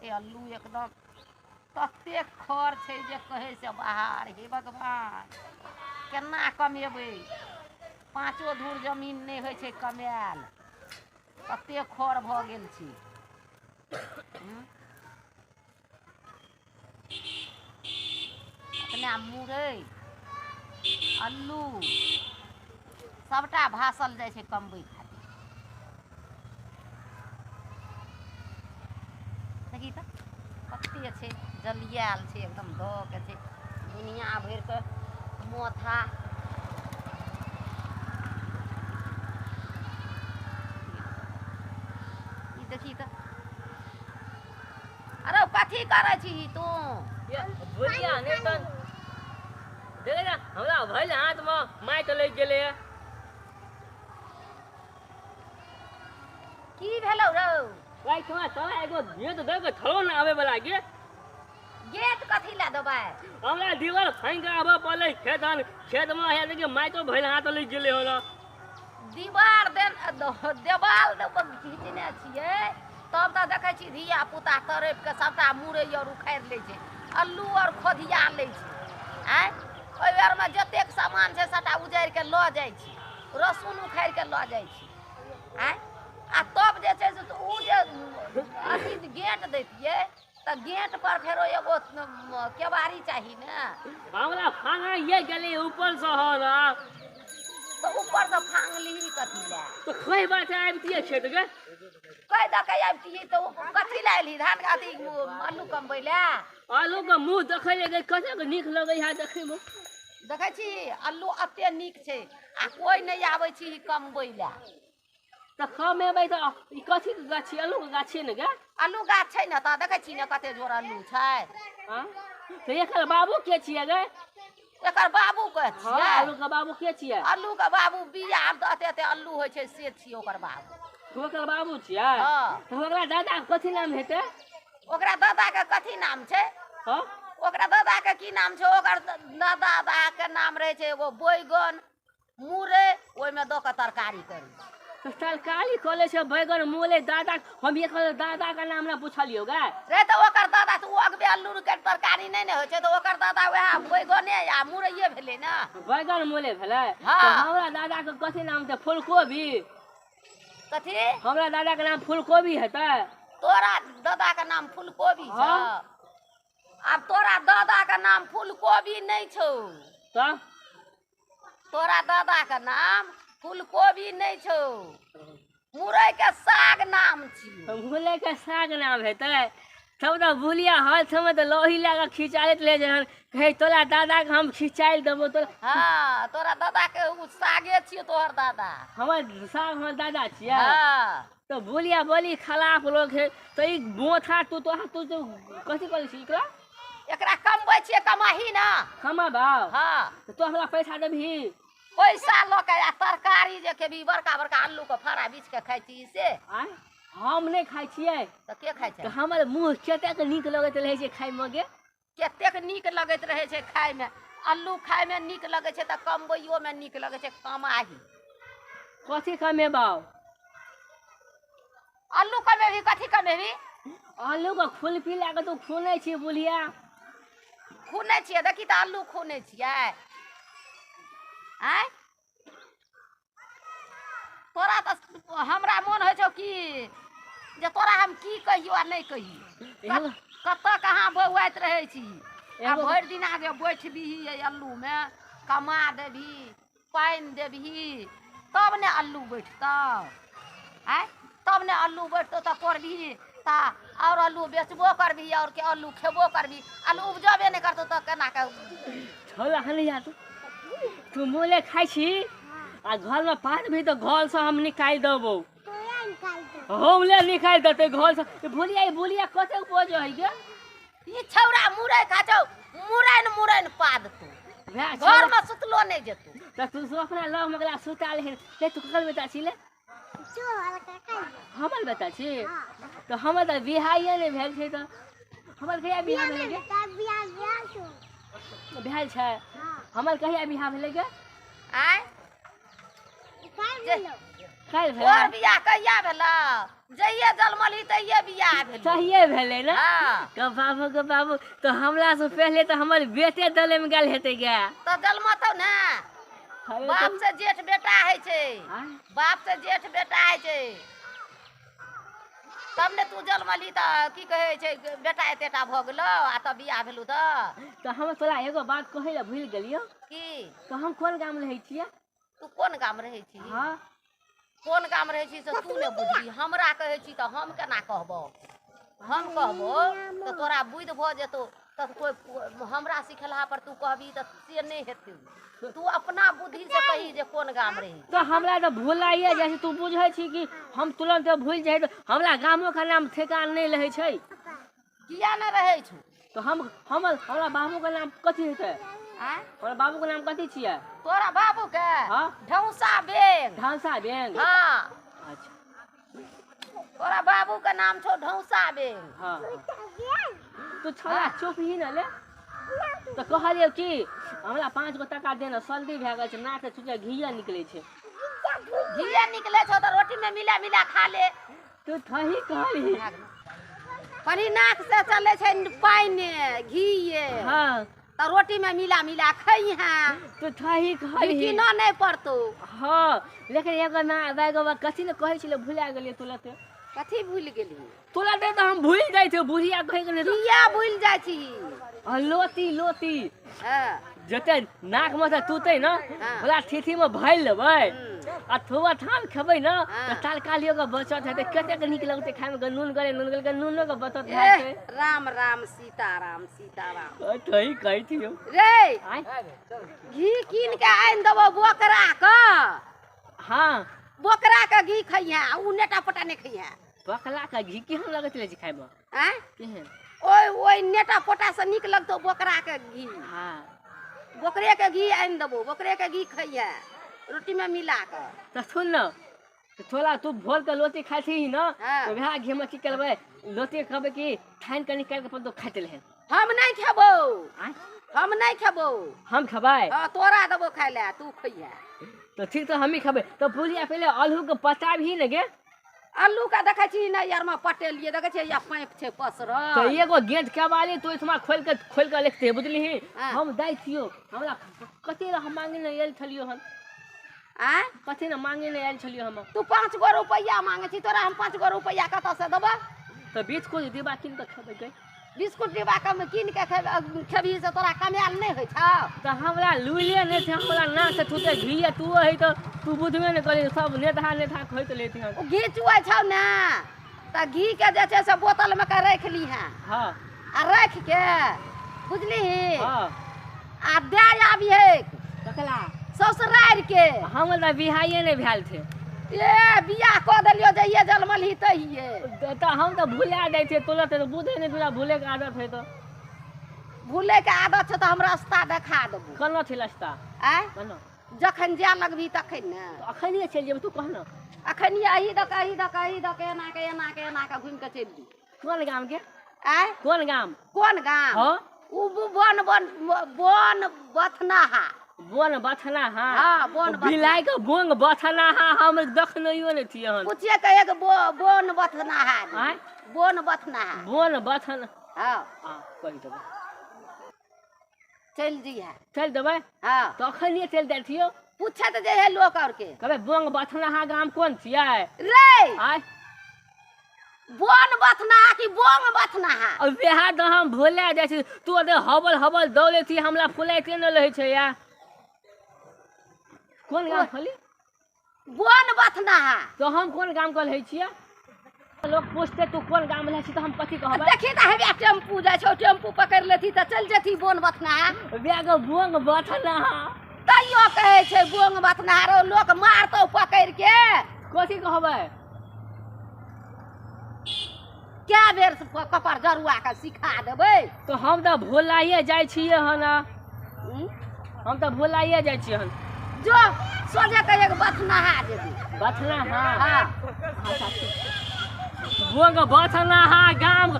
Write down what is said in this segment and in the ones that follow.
छै अल्लू एकदम ततेक खर छै जे कहै से बाहर। हे भगवान, केना कमेबै? 5 धूर जमीन नहि होइ छै कमायल, ततेक खर भऽ गेल छै। अपना मुरइ अल्लू सबटा भासल जाइ छै कमबै खातिर। देखी तऽ कते छै जलियायल छै एकदम, धऽ के छै दुनिया भरिके मोथा। ई देखी तऽ, अरे कथी करै छी तू? बुढ़िया नहि तऽ देखे ने, हमरा भैल हाथमे माटि लागि गेलै। की भेलौ रौ? रातिमे तोरा एगो गेट दऽ के थोड़ो ने आबै वला गे। गेट कथी लए देबै? हमरा दीवार फाँकि कऽ आबऽ पड़लै खेत, खेतमे हैया देखियौ माटिओ भैल हाथ लागि गेलै हन। दीवार देन देवाल घिचने छियै तब तऽ देखै छी धिया पुता तड़पि कऽ सबटा मुरइ आर उखाड़ि लै छै, अल्लू आर खोधिया लै छै। आँय, ओहि बेरमे जतेक सामान छै सबटा उजाड़ि कऽ लऽ जाइ छै, रसून उखाड़ि कऽ लऽ जाइ छै। आँय, आ तब जे छै से ओ जे अथी गेट दैतियै तऽ गेट पर फेरो एगो केबाड़ी चाही ने। हमरा फाँगाइए गेलै ऊपरसँ हन। तऽ ऊपरसँ फाँगलिही कथी लए? तऽ कोइ बात आबितियै खेत गे? कहि दऽ के आबितियै तऽ कथी लए एलही? धान अथी आलू कमबै लए? आलूके मुँह देखै लए गे, कतेक नीक लगै है देखैमे। देखै छी अल्लू एते नीक छै आ कोइ नहि आबै छी कमबै लए। तऽ कमेबै तऽ ई कथीके गाछ छियै? आलूके गाछ छियै ने गे? आलू गाछ छै ने, तऽ देखै छी ने कते जोर आलू छै। हँ, तऽ एकर बाबू के छियै गे? एकर बाबू के छियै? आलूके बाबू के छियै? आलूके बाबू बिया एते एते अल्लू होइ छै से छियै ओकर बाबू। ओकर बाबू छियै? हँ। तऽ ओकरा दादाके कथी नाम हेतै? ओकरा दादाके कथी नाम छै? हँ, ओकरा दादाके की नाम छै? ओकर दादाके नाम रहै छै एगो बैगन मुरइ, ओहिमे दऽ कऽ तरकारी करै छै। तरकारी कऽ लै छै बैगन मुरइ दादा। हम एकर दादाके नाम ने पुछलियौ गे। रे तऽ ओकर दादा तऽ ओ अगबे अल्लूके तरकारी नहि ने होइ छै, तऽ ओकर दादा वएह बैगने आ मुरइए भेलै ने। बैगन मुरइ भेलै? हँ। तऽ हमरा दादाके कथी नाम छै? फूलकोबी। कथी? हमरा दादाके नाम फूलकोबी हेतै? तोरा दादाके नाम फूलकोबी छौ? आब तोरा दादाके नाम फूलकोबी नहि छौ। तऽ तोरा दादाके नाम फूलकोबी नहि छौ, मुरइके साग नाम छियौ। मुरइके साग नाम हेतै? तब तऽ बुलिया हर समय तऽ लोही लए कऽ खिचाइत रहै छै, कहै तोरा दादाके हम खिचाइ देबौ तोरा। हँ, तोरा दादाके ओ सागे छियौ तोहर दादा। हमर साग हमर दादा छियै? हँ। तऽ बुलिया बड़ी खराब लोक है। तऽ ई बोथा तू तोरा तू कथी करै छी एकरा? एकरा कमबै छियै, कमाही ने। कमाबौ? हँ। तऽ तू हमरा पैसा देबही? पैसा लऽ के आ तरकारी जे खेबही, बड़का बड़का आलूके फड़ा बीछ के खाइ छी से? आँय, हम नहि खाइ छियै। तऽ के खाइ छै? तऽ हमर मुँह कतेक नीक लगैत रहै छै खाइमे गे। कतेक नीक लगैत रहै छै खाइमे? अल्लू खाइमे नीक लगै छै तऽ कमबैयोमे नीक लगै छै। कमाही। कथी कमेबौ? अल्लू कमेबही? कथी कमेबही? आलूके खुलपी लए कऽ तू खुनै छी बुढ़िया। खुनै छियै? देखी तऽ अल्लू खुनै छियै। आँय, तोरा तऽ हमरा मोन होइ छौ कि जे तोरा हम की कहियौ आ नहि कहियौ। कतऽ कहाँ बौआइत रहै छी आ भरि दिना जे बैठबीही एहि अल्लूमे, कमा देबही, पानि देबही, तब ने अल्लू बैठतौ। आँय, तब ने अल्लू बैठतौ, तऽ करबही तऽ आओर अल्लू बेचबो करबही आओर के अल्लू खेबो करबही। अल्लू उपजबे नहि करतौ तऽ केना कऽ? छोड़ा हन जा, तू मोले खाइ छी आ घरमे पात भी तऽ घरसँ हम निकालि देबौ। हम ले निकालि देतै घरसँ। भुलिया भुलिया कतेक बजै है गे? ई छौड़ा मुरइ खा छौ, मुरनि मुरनि पाद तू घरमे सुतलो नहि जेतौ। तऽ तू अपना लग मगला सुता ले। ले तू ककर बेटा छी? ले हमर बेटा छी? तऽ हमर तऽ बियाहे नहि भेल छै। तऽ हमर कहिया बियाह भेलै गे? भेल छै? हमर कहिया बियाह भेलै गे? आँय, काल्हि तोहर भेलै। बियाह कहिया भेलौ? जइये जलमलही तहिये बियाह भेलै। तहिये भेलै ने। हाँ। गो बाबू गो बाबू, तो हमरा से पहले तो हमर बेटे दलम गेल हेतै गे। तऽ जलमतौ ने। अरे बाप से जेठ बेटा होइ छै। आँय? बाप से जेठ बेटा होइ छै, तब ने तू जलमलही तऽ की कहै छै बेटा एतेटा भऽ गेलौ आ तब बियाह भेलौ। तऽ तऽ हम तोरा एगो बात कहै लए भूलि गेलियौ। की? तऽ हम कोन गाम रहै छियै? तू कोन गाम रहै छी? हाँ। कोन गाम रहै छी से तू ने बुझबी, हमरा कहै छी तऽ हम केना कहबौ? हम कहबौ तऽ तोरा बुद्धि भऽ जेतौ। तऽ कोइ हमरा सिखेलहा पर तू कहबी तऽ से नहि हेतौ। तू अपना बुद्धि से कही जे कोन गाम रही। तऽ हमरा तऽ भुलाइए जाइ छै। तू बुझै छी कि हम तुरन्त भूलि जाइ तऽ हमरा गामोके नाम ठेकान नहि रहै छै। किया नहि रहै छौ? तऽ हम हमर हमरा बाबूके नाम कथी हेतै? आँय? हमरा बाबूके नाम कथी छियै? तोरा बाबू के? हाँ। ढौसा बेंग। ढांसा बेंग। हाँ। अच्छा। तोरा बाबू के नाम छौ ढौसा बेंग। हाँ, तू छोड़ा चुप ही न ले। तऽ कहलियौ कि हमरा 5 गो टाका दे ने, सर्दी भए गेल छै, नाक से छुछे घीया निकलै छै। घीये निकले छौ तऽ रोटी में मिला मिला खा ले। तू थही कहली। कनी नाक से चले छै पानि घीये। हाँ। तऽ रोटी में मिला मिला खइहे। तू थही कहली। कीनो नहि पड़तौ। हाँ, लेकिन एगो ना एगो कथी ने कहै छलै भुला गेलियै तुरते। कथी भूलि गेली? तुरते तऽ हम भूलि जाइ छियै, बुढ़िया कहै गेलै। किया भूलि जाइ छी? लोती लोती। हाँ। जते नाक में से टूटै ने हाँ। ओकरा ठीठी में भरि लेबै आ थोड़ा ठाम खेबै ने हाँ। तऽ तरकारियो के बचत हेतै। कतेक नीक लगतै खायमे। नून गरे नून गरे नूनो के बचत भए एह, जेतै। राम राम सीता राम सीता राम। थही कहै छियौ। रे आँय? घी कीन के आनि देबौ बोकरा के। हाँ। बोकरा के घी खइहे, उ नेटा पोटा नहि खइहे। बकला के घी केहन लगैत रहै छै खायमे? आँय? केहन? ओहि ओहि नेटा पोटा से नीक लगतौ बोकरा के घी। हाँ। बोकरे के घी आनि देबौ, बोकरे के घी खइहे रोटी में मिला के। तऽ सुन न, तऽ थोड़ा तू भोर के लोटी खाइ छही न? हाँ। तऽ वएह घी में की करबै, लोटी कहबै कि ठानि के निकालि के अपन तो खाइत रहे। हम नहि खेबौ। आँय? हम नहि खेबौ। हम खेबै। हाँ, तोरा देबौ खाय लए, तू खइहे। तऽ ठीक, तऽ हमही खेबै। तऽ बुढ़िया पहिले आलू के पता भी ने गे। आलू के देखै छी ने यार में पटेलियै, देखै छियै या पाइप छै पसरल। तऽ एगो गेट के वाली तो ओहिठमा खोलि के खोलि के लिखते बुझलिही। हाँ। हम दै छियौ, हमरा कते हम मांगे ने आयल छलियौ हन। आँय? कते ने मांगे ने आयल छलियौ हम। तू 5 गो रुपैआ मांगे छी, तोरा हम 5 गो रुपैआ कतऽ से देबौ? तऽ बिस्कुट डिब्बा कीन कऽ खेबै गे। बिस्कुट डिब्बा कम कीन के खेबही से तोरा कमायल नहि होइ छौ? तऽ हमरा लुइले नहि छै, हमरा नाक से छूटे घी। तू है तऽ तू बुझबे नहि करी, सब नेता नेता खोइत लेते हन। ओ घी चुआइ छौ ने तऽ घी के जे छै से बोतल में के राखि लीहे। हाँ। आ राखि के बुझलिही? हाँ। आ दे आबिहे। ककरा? ससुरारि के। हमर तऽ बियाहे नहि भेल छै। ए बियाह कऽ देलियौ जहिये जलमलही तहिये। तऽ हम तऽ भुला जाइ छियै तुरंत, तऽ बुझै नहि, तोरा भूले के आदत है तऽ। भूले के आदत छै तऽ हम रास्ता देखा देबौ। केना छै रास्ता? आँय? केना? जखन जाय लगबही तखन ने। तऽ अखनिये चलि जेबै, तू कह ने। अखन अही दऽ के अही दऽ के अही दऽ के एना के एना के एना के घुमि के चलि जो। कोन गाम के? आँय? कोन गाम? कोन गाम? हाँ। उ बन बन बन बथनाहा। बन बथनाहा? हाँ, बन बथनाहा। बिलाइ के बोंग बथनाहा हम देखनैयो नहि छियै हन। पूछिए के एक बन बथनाहा। आँय? बन बथनाहा। बन बथन। हाँ। हाँ, कहि देबै। चलि जइहे। चलि देबै? हाँ। तऽ अखनिये चलि जाइ छियौ। पूछत जे है लोक और के। कहबै बोंग बथनाहा गाम कोन छियै? रे! आँय? बन बथनाहा कि बोंग बथनाहा? अब वएह तऽ हम भुला जाइ छी। तू ओते हबल हबल दौड़ै छी, हमरा फुलाइते नहि रहै छै या। कोन गाम खोली? बन बथनाहा। तऽ हम कोन गाम के रहै छियै? लोक पूछते तू कोन गाम रहै छी तऽ हम कथी कहबै? देखी तऽ हेबे टेम्पू जाइ छौ, टेम्पू पकड़ि लेती तऽ चलि जेती बन बथनाहा। वएह गो बोंग बथनाहा। तैयो कहै छै बोंग बथनाहा रौ, लोक मारतौ पकड़ि के। कथी कहबै? कए बेर कपार जरुआ के सिखा देबै। तऽ हम तऽ भुलाइए जाइ छियै हन। हम तऽ भुलाइए जाइ छियै हन। जो सोझे के एक बथनाहा जेबी। बथनाहा? हाँ। बोंग बथनाहा गाम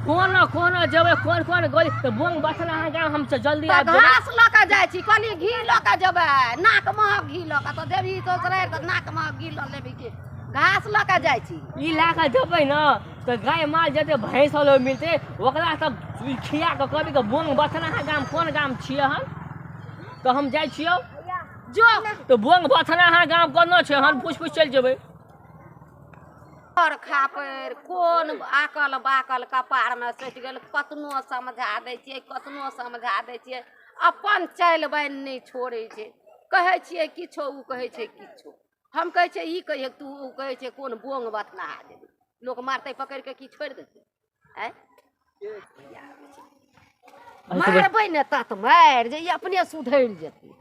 कोन कोन जेबै, कोन कोन गली? तऽ बोंग बथनाहा गाम हम जल्दी आबि जेबै। घास लऽ के जाइ छी, कहली घी लऽ के जेबै, नाक महक घी लऽ के तऽ देबही ससुरारि तऽ नाक महक घी लऽ लेबही के घास लऽ कऽ जाइ छी। ई लए कऽ जेबै ने तऽ गाय माल जते भैंस होलो मिलतै ओकरा सब ई खिया कऽ कहबै के बोंग बथनाहा गाम कोन गाम छियै हन, तऽ हम जाइ छियौ। जो तऽ बोंग बथनाहा गाम कोना छै हन, पूछि पूछि चलि जेबै। और खापरि कोन आकल बाकल कपारमे सटि गेल, कतनो समझा दै छियै, कतनो समझा दै छियै, अपन चालि बानि नहि छोड़ै छै। कहै छियै किछो, ओ कहै छै किछो। हम कहै छियै ई कहियै तू, ओ कहै छै कोन बोंग बथनाहा जेबै, लोक मारतै पकड़ि कऽ की छोड़ि देतै? आँय, मारबै ने तत मारि जे ई अपने सुधरि जेतै।